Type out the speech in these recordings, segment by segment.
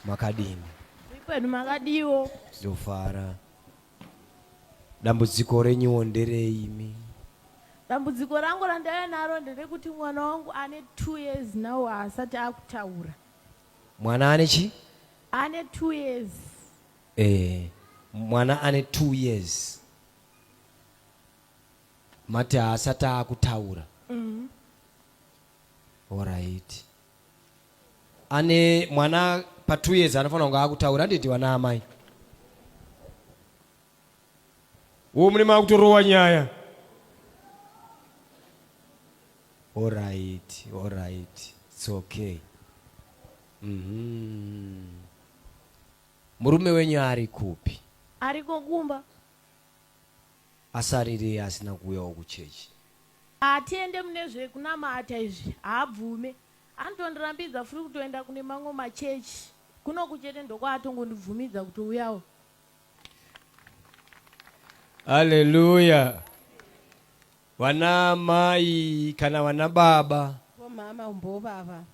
Makadini? Kwedu makadiwo. Ndofara. Dambudziko renyuwo nderei imi? Dambudziko rangu randauya naro nderekuti mwana wangu ane 2 years now haasati akutaura. Mwana ane chi? Ane 2 years. Eh, mwana ane 2 years. Mati haasati akutaura. Alright. Ane mwana pa 2 years anofanira kunge akutaura handiti vana amai? Wo mune makutorowa nyaya. Alright, alright. It's okay. Murume wenyu ari kupi? Ariko kumba. Asarirei asina kuuyawo kuchechi? Hatiende mune zvekunamata izvi haabvume. Anotondirambidza futi kutoenda kune mamwe machechi. Kunoku chete ndokwaatongondibvumidza kutouyawo. Haleluya. Vana mai kana vana baba. Bomama kumbe obaba.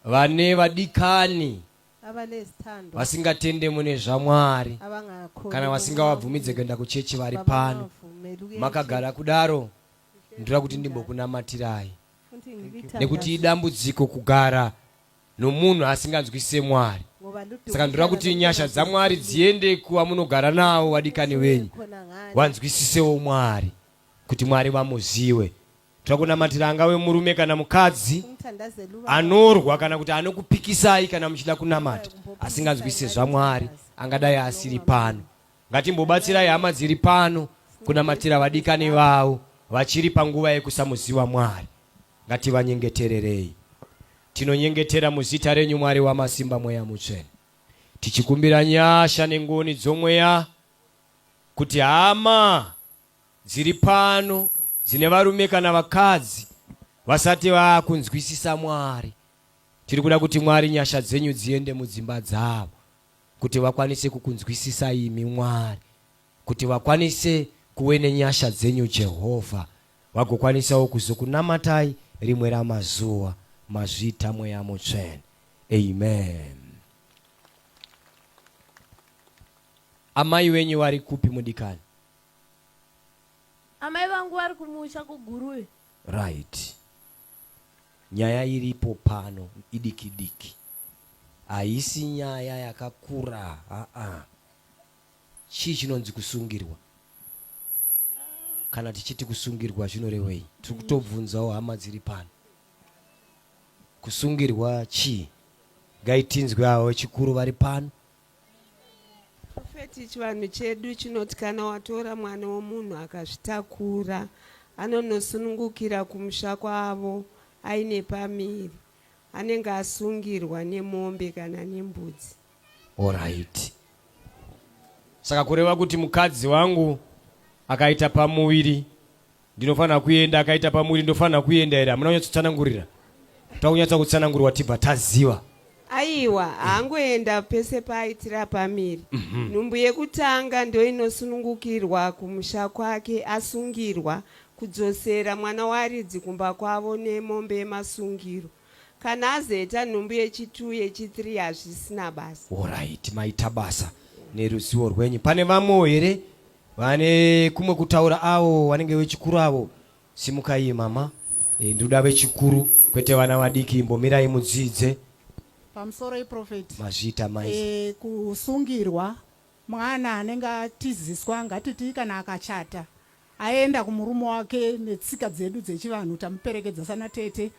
Vane vadikani Abalezithandwa. vasingatende mune zvaMwari Abangakholwa kana vasingavabvumidze kuenda kuchechi vari pano. Abangavumeli ukuya Makagara kudaro ndoda kuti ndimbokunamatirai Futhi ngilithandaze. nekuti idambudziko kugara nomunhu asinganzwisise Mwari. Ngoba ludumo Saka ndoda kuti nyasha dzaMwari dziende kuvamunogara navo vadikani venyu khona ngale. vanzwisisewo Mwari kuti Mwari vamuziwe. Toda kunamatira angave murume kana mukadzi anorwa kana kuti anokupikisai kana muchida kunamata asinganzwisise zvaMwari angadai asiri pano. Ngatimbobatsirai hama dziri pano kunamatira vadikani vavo vachiri panguva yekusamuziva Mwari. Ngativanyengetererei. Tinonyengetera muzita renyu Mwari wamasimba Mweya Mutsvene. Tichikumbira nyasha nengoni dzomweya kuti hama dziri pano dzine varume kana vakadzi vasati vakunzwisisa Mwari. Tiri kuda kuti Mwari nyasha dzenyu dziende mudzimba dzavo kuti vakwanise kukunzwisisa imi Mwari, kuti vakwanise kuve nenyasha dzenyu Jehovha, vagokwanisawo kuzokunamatai rimwe ramazuva. Mazvita Mweya Mutsvene. Amen. Amai venyu vari kupi mudikani? Amai vangu vari kumusha kuGuruve. Right. Nyaya iripo pano idiki diki. Haisi nyaya yakakura haa. Chii chinonzi kusungirwa? Kana tichiti kusungirwa zvinorevei? Tiri kutobvunzawo hama dziri pano. Kusungirwa chii? Gai tinzwe avo vechikuru vari pano. Prophet chivanhu chedu chinoti kana watora mwana womunhu akazvitakura anonosunungukira kumusha kwavo aine pamiri anenge asungirwa nemombe kana nembudzi. Alright. Saka kureva kuti mukadzi wangu akaita pamuviri Ndinofanira kuenda akaita pamuri ndofanira kuenda here hamuna kunyatsotsanangurira takunyatsa kutsanangurwa tibva taziva. Aiwa haangoenda pese paaitira pamiri. Nhumbu yekutanga ndoinosunungukirwa kumusha kwake asungirwa kudzosera mwana waridzi kumba kwavo nemombe yemasungiro. Kana azoita nhumbu yechi two yechi three hazvisina basa. Horaiti maita basa neruzivo rwenyu. Pane vamwewo here Vane kumwe kutaura avo vanenge vechikuru avo simukai mama e, ndinoda vechikuru kwete vana vadiki imbomirai mudzidze. Pamusoro iprofeti. Mazviita mai. E, kusungirwa mwana anenge atiziswa ngatiti kana akachata aenda kumurume wake netsika dzedu dzechivanhu tamuperekedza sana tete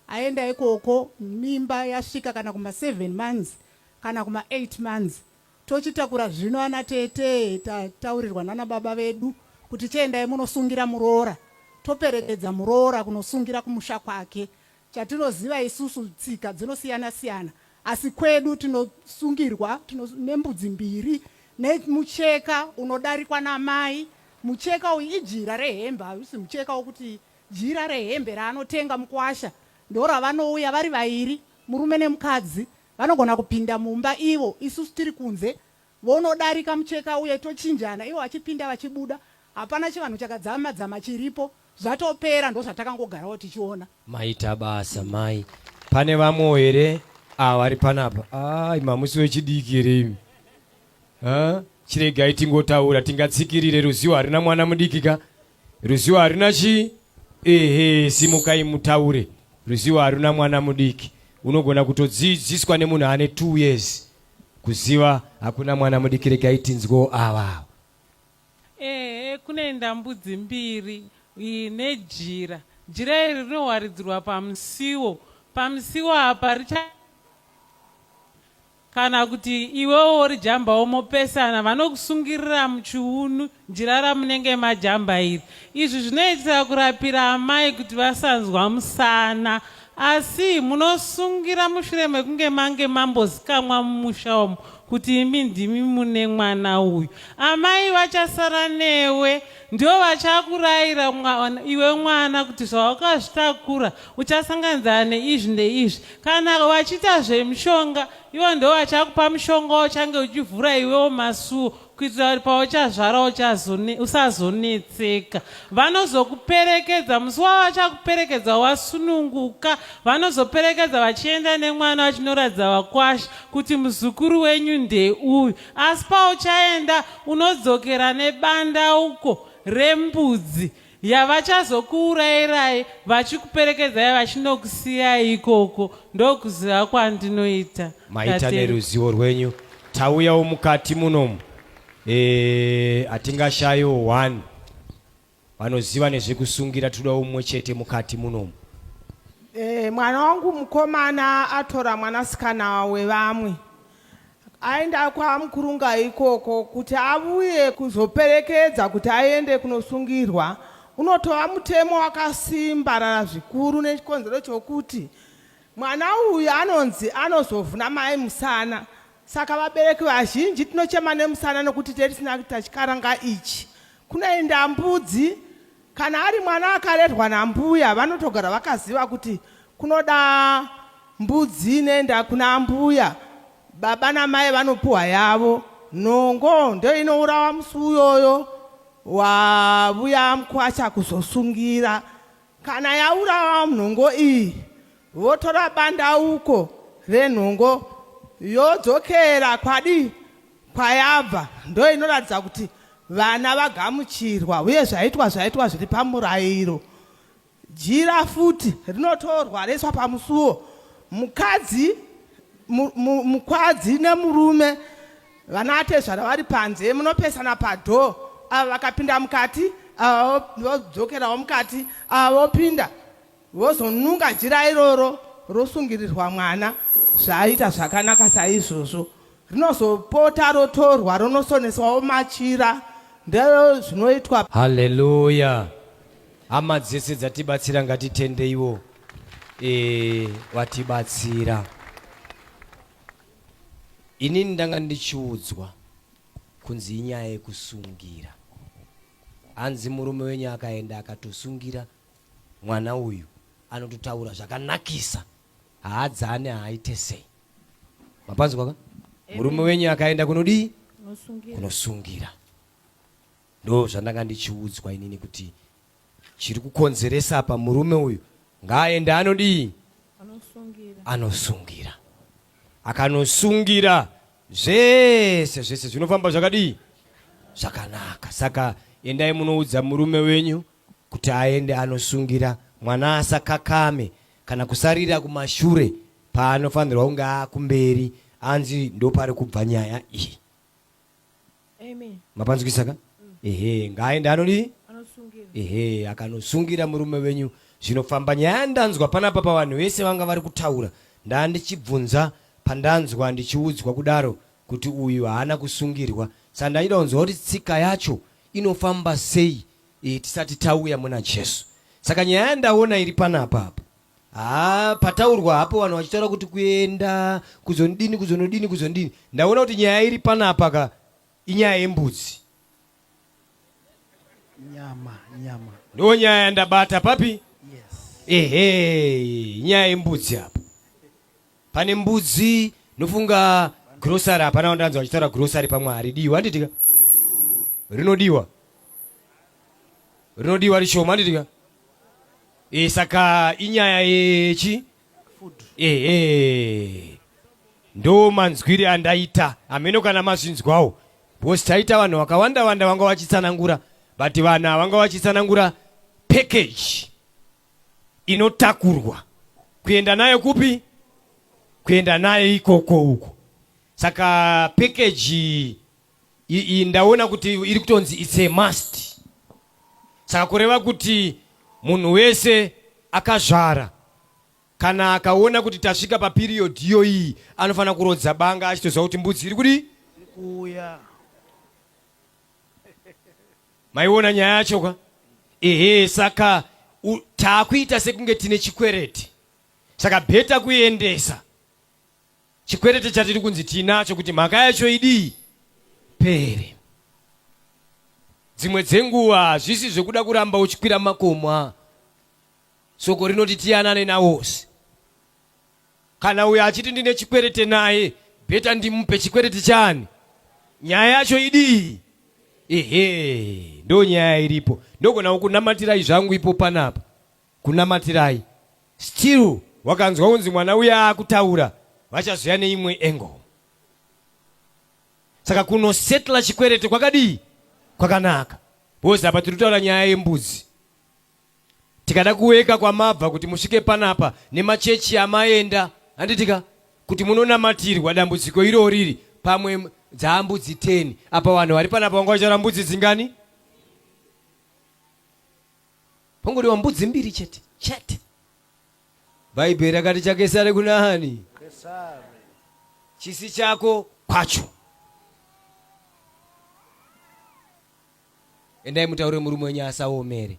aenda ikoko mimba yasvika kana kuma 7 months kana kuma 8 months Tochitakura zvino ana tete tataurirwa nana baba vedu kuti chiendai munosungira muroora. Toperekedza muroora kunosungira kumusha kwake. Chatinoziva isusu tsika dzinosiyana siyana asi kwedu tinosungirwa tino, nembudzi mbiri nemucheka unodarikwa namai. Mucheka uyu ijira rehembe hausi mucheka wokuti jira rehembe raanotenga mukwasha ndoravanouya vari vairi murume nemukadzi Vanogona kupinda mumba ivo isusu tiri kunze vonodarika mucheka uye tochinjana ivo vachipinda vachibuda. Hapana chivanhu chakadzama dzama chiripo zvatopera ndozvatakangogarawo tichiona. Maita basa mai. Pane vamwewo here Ah, vari panapa. Ah, imi hamusi wechidiki here imi? Ah, chiregai tingotaura tingatsikirire ruzivo harina mwana mudiki ka. Ruzivo harina chii? Ehe, simukai mutaure. Ruzivo haruna mwana mudiki. Unogona kutodzidziswa nemunhu ane 2 years. Kuziva hakuna mwana mudiki regai tinzwewo ava. Ehe, kunoenda mbudzi mbiri iyi nejira. Jira iri rinowaridzirwa pamusiwo. Pamusiwo apa richa kana kuti iwewo worijambawo mopesana vanokusungirira muchiunu jira ramunenge majamba iri. Izvi zvinoitira kurapira amai kuti vasanzwa musana. Asi munosungira mushure mekunge mange mambozikamwa mumusha umu kuti imi ndimi mune mwana uyu. Amai vachasara newe ndivo vachakuraira iwe mwana kuti zvawakazvitakura uchasanganidzana neizvi neizvi. Kana vachiita zvemishonga ivo ndivo vachakupa mushonga uchange uchivhura iwewo masuo kuitira kuti pauchazvara usazonetseka. Vanozokuperekedza musi wavachakuperekedza wasununguka, vanozoperekedza vachienda nemwana vachinoratidza vakwasha kuti muzukuru wenyu ndeuyu. Asi pauchaenda unodzokera nebandauko rembudzi yavachazokuurayirai vachikuperekedzai vachinokusiyai ikoko ndokuziva kwandinoita. Maita Tatenda. neruzivo rwenyu. Tauyawo mukati munomu eh, hatingashayiwo one vanoziva nezvekusungira todawo mumwe chete mukati munomu. E, mwana wangu mukomana atora mwanasikana wevamwe aenda kwamukurunga ikoko kuti avuye kuzoperekedza kuti aende kunosungirwa unotova mutemo wakasimbarara zvikuru nechikonzero chokuti mwana uyu anonzi anozovhuna mai musana saka vabereki vazhinji tinochema nemusana nokuti tetisina kuita chikaranga ichi kunoenda mbudzi Kana ari mwana akarerwa nambuya vanotogara vakaziva kuti kunoda mbudzi inoenda kuna ambuya, baba namai vanopuhwa yavo. Nhongo ndoinourawa musi uyoyo wavuya mkwasha kuzosungira. Kana yaurawa nhongo iyi votora bandauko renhongo yodzokera kwadii kwayabva ndoinoratidza kuti vana vagamuchirwa uye zvaitwa zvaitwa zviri pamurayiro. Jira futi rinotorwa roiswa pamusuwo. Mukadzi mukwadzi nemurume vana atezvara vari panze munopesana padhoo ava vakapinda mukati ava vodzokerawo mukati ava vopinda Vozonunga jira iroro rosungirirwa mwana zvaita zvakanaka saizvozvo. Rinozopota rotorwa ronosoneswawo machira ndozvinoitwa. Hallelujah hama dzese dzatibatsira ngatitendeiwo e, vatibatsira. Inini ndanga ndichiudzwa kunzi inyaya yekusungira. Hanzi murume wenyu akaenda akatosungira Mwana uyu anototaura zvakanakisa haadzane haaite sei. Mapanzwa ka? Murume wenyu akaenda kunodii? Kunosungira. Ndo zvandanga ndichiudzwa inini kuti chiri kukonzeresa apa murume uyu ngaaende anodii? Anosungira. Anosungira. Akanosungira zvese zvese zvinofamba zvakadii? Zvakanaka. Saka endai munoudza murume wenyu kuti aende anosungira mwana asakakame kana kusarira kumashure paanofanirwa kunge akumberi anzi ndopari kubva nyaya iyi. Amen. Mapanzwisisa ka? Ehe, ngaaende anodii? Ehe, akanosungira murume wenyu zvinofamba. Nyaya yandanzwa panapa pavanhu vese vanga vari kutaura, ndandichibvunza pandanzwa ndichiudzwa kudaro kuti uyu haana kusungirwa. Saka ndaida kunzwa kuti tsika yacho inofamba sei e, tisati tauya muna Jesu. Saka nyaya yandaona iri panapa apa haa pataurwa hapo vanhu vachitaura kuti kuenda kuzonidini kuzonodini kuzonidini, ndaona kuti nyaya iri panapa ka inyaya yembudzi. Nyama, nyama. Ndo nyaya yandabata papi? Yes. Ehe, inyaya yembudzi apa. Pane mbudzi nofunga grocery hapana wandanzwa vachitaura grocery pamwe haridiwa handitika rinodiwa rinodiwa rishoma handitika e, saka inyaya yechi ehe. Ndo manzwire andaita, hameno kana mazvinzwawo, because taita vanhu vakawanda wanda vanga vachitsanangura, but vanhu ava vanga vachitsanangura package inotakurwa kuenda nayo kupi? Kuenda nayo ikoko uko. Saka package iyi ndaona kuti iri kutonzi it's a must. Saka kureva kuti munhu wese akazvara kana akaona kuti tasvika paperiod iyoyi anofanira kurodza banga achitoziva kuti mbudzi iri kudii? Kuuya. Maiona nyaya yacho ka? Ehe, saka taakuita sekunge tine chikwereti. Saka bheta kuendesa chikwereti chatiri kunzi tiinacho kuti mhaka yacho idii pere. Dzimwe dzenguva hazvisi zvekuda kuramba uchikwira makomo. Soko rinoti tiyanane nawose. Kana uyo achiti ndine chikwerete naye, bheta ndimupe chikwerete chani? Nyaya yacho idii? Ehe, ndo nyaya iripo. Ndogona kukunamatirai zvangu ipo panapa. Kunamatirai. Still wakanzwa kunzi mwana uya akutaura, vachazoya neimwe angle. Saka kunosetla chikwerete kwakadii? Kwakanaka. Because apa tiri kutaura nyaya yembudzi. Tikada kuweka kwamabva kuti musvike panapa nemachechi amaenda handitika kuti munonamatirwa dambudziko irori iri pamwe dzaambudzi 10 apa vanhu vari panapa vanga vachaura mbudzi dzingani? Pangodiwa mbudzi mbiri chete chete. Bhaibheri rakati chaKesari kuna ani? Kesari. Chisi chako kwacho. Endai mutaure murume wenyu asaomere.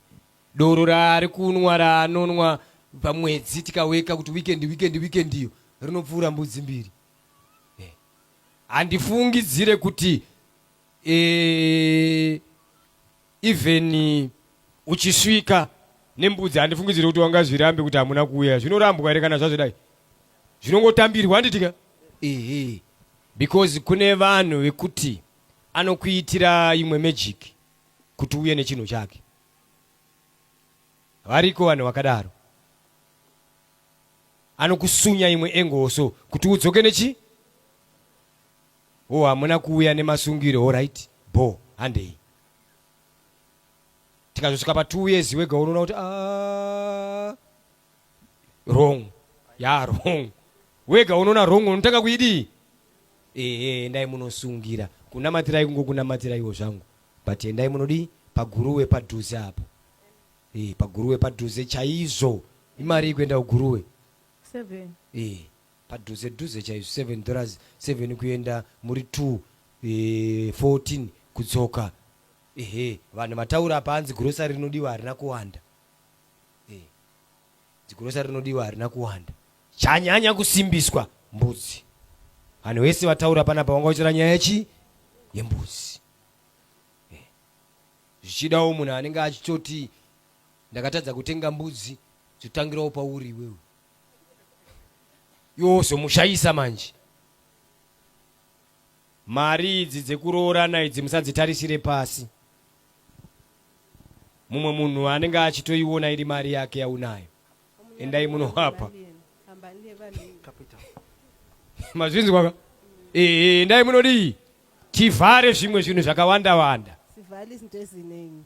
Doro raari kunwa raanonwa pamwedzi tikaweka kuti weekend weekend weekend iyo rinopfuura mbudzi mbiri. Eh. Handifungidzire kuti eh, even uchisvika nembudzi handifungidzire kuti wangazvirambe kuti hamuna kuuya. Zvinorambwa here kana zvazvodai? Zvinongotambirwa handitika? Ehe. Because kune vanhu vekuti anokuitira imwe magic kuti uye nechinhu chake. Variko vanhu vakadaro. Anokusunya imwe engoso kuti udzoke nechi Oh, hamuna kuuya nemasungiro, alright, bho, handei. Tikazosvika pa 2 years wega unoona kuti ah, wrong ya wrong wega unoona wrong unotanga kuidii ehe endai munosungira kunamatirai kungokunamatirai zvangu but endai munodii paguruwe padhuze apo e, paguruwe padhuze chaizvo imari ikuenda kuguruwe 7 e, padhuze dhuze chaizvo 7 dollars 7 kuenda muri 2 e, 14 kudzoka ehe vanhu vataura apa hanzi grocery rinodiwa harina kuwanda e. Dzigrosa rinodiwa harina kuwanda. Chanyanya kusimbiswa mbudzi. Vanhu vese vataura panapa vanga vachitaura nyaya yechi yembudzi. Eh. Zvichidawo munhu anenge achitoti ndakatadza kutenga mbudzi zvotangirawo pauri iwewe. Iwe wozomushayisa manje. Mari idzi dzekuroorana idzi musadzitarisire pasi. Mumwe munhu anenge achitoiona iri mari yake yaunayo. Endai munovapa. Mazvinzwa ka? Eh, endai munodii? Tivhare zvimwe zvinhu zvakawanda wanda. Sivale izinto eziningi.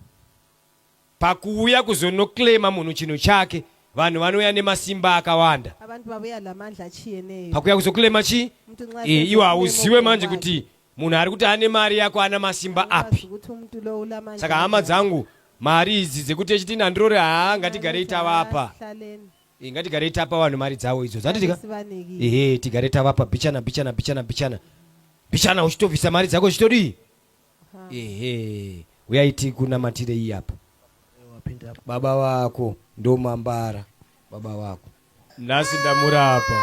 Pakuuya kuzonoclaima munhu chinhu chake, vanhu vanouya nemasimba akawanda. Abantu babuya lamandla atshiyeneyo. Pakuuya kuzoclaima chii? Umuntu nxa Eh, iwe hauziwe manje kwakhe. kuti munhu ari kuti ane mari yako ana masimba Awukwazi api. ukuthi umuntu lo ulamandla Saka hama anjani. dzangu, mari idzi dzekuti echiti nandirore haa ngatigarei tavapa. Hlaleni. Eh, ngatigarei tapa vanhu mari dzavo idzo. Dzanditika? Sibanikile. Ehe, tigare tavapa bichana bichana bichana bichana. Bichana uchitobvisa mari dzako uchitodii? Ehe, uyai tikunamatire iyi apa. Baba vako ndomambara baba vako. Nhasi ndamurapa.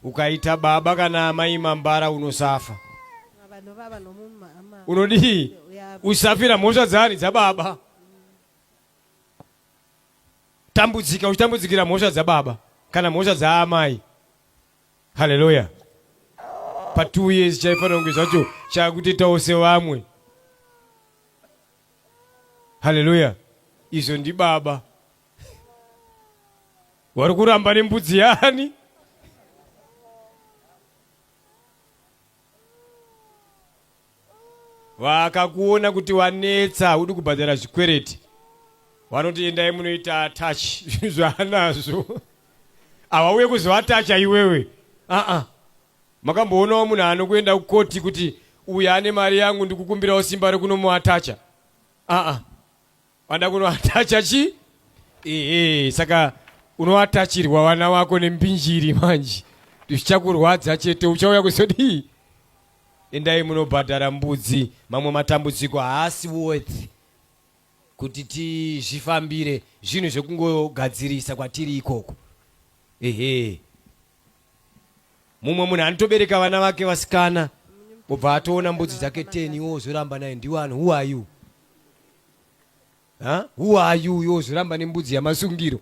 Ukaita baba kana amai mambara unosafa. Ngaba nobaba noma umama. Unodii? Uyaba. Usafira mhosva dzani dzababa. Tambudzika uchitambudzikira mhosva dzababa kana mhosva dzaamai. Haleluya. Pa 2 years chaifanira kunge zvacho chakutoitawo sevamwe. Haleluya. Izvo ndibaba. Wari kuramba nembudzi yani? Vakakuona kuti wanetsa haudi kubhadhara zvikwereti. Vanoti endai munoita attach zvinhu zvaanazvo. Havauye kuzoatacha iwewe. Aa. Makamboonawo munhu anokuenda kukoti kuti uyu ane mari yangu ndikukumbirawo simba rekunomuatacha? Aa. Vada kunoatacha chi? Ehe, saka unoatachirwa vana vako nembinjiri manje. Zvichakurwadza chete uchauya kuzodii? Endai munobhadhara mbudzi, mamwe matambudziko haasi worth kuti tizvifambire zvinhu zvekungogadzirisa kwatiri ikoko. Ehe. Mumwe munhu anotobereka vana vake vasikana obva atoona mbudzi dzake 10 iwe wozoramba naye ndiwe ani who are you? Huh? Who are you iwe wozoramba nembudzi yamasungiro?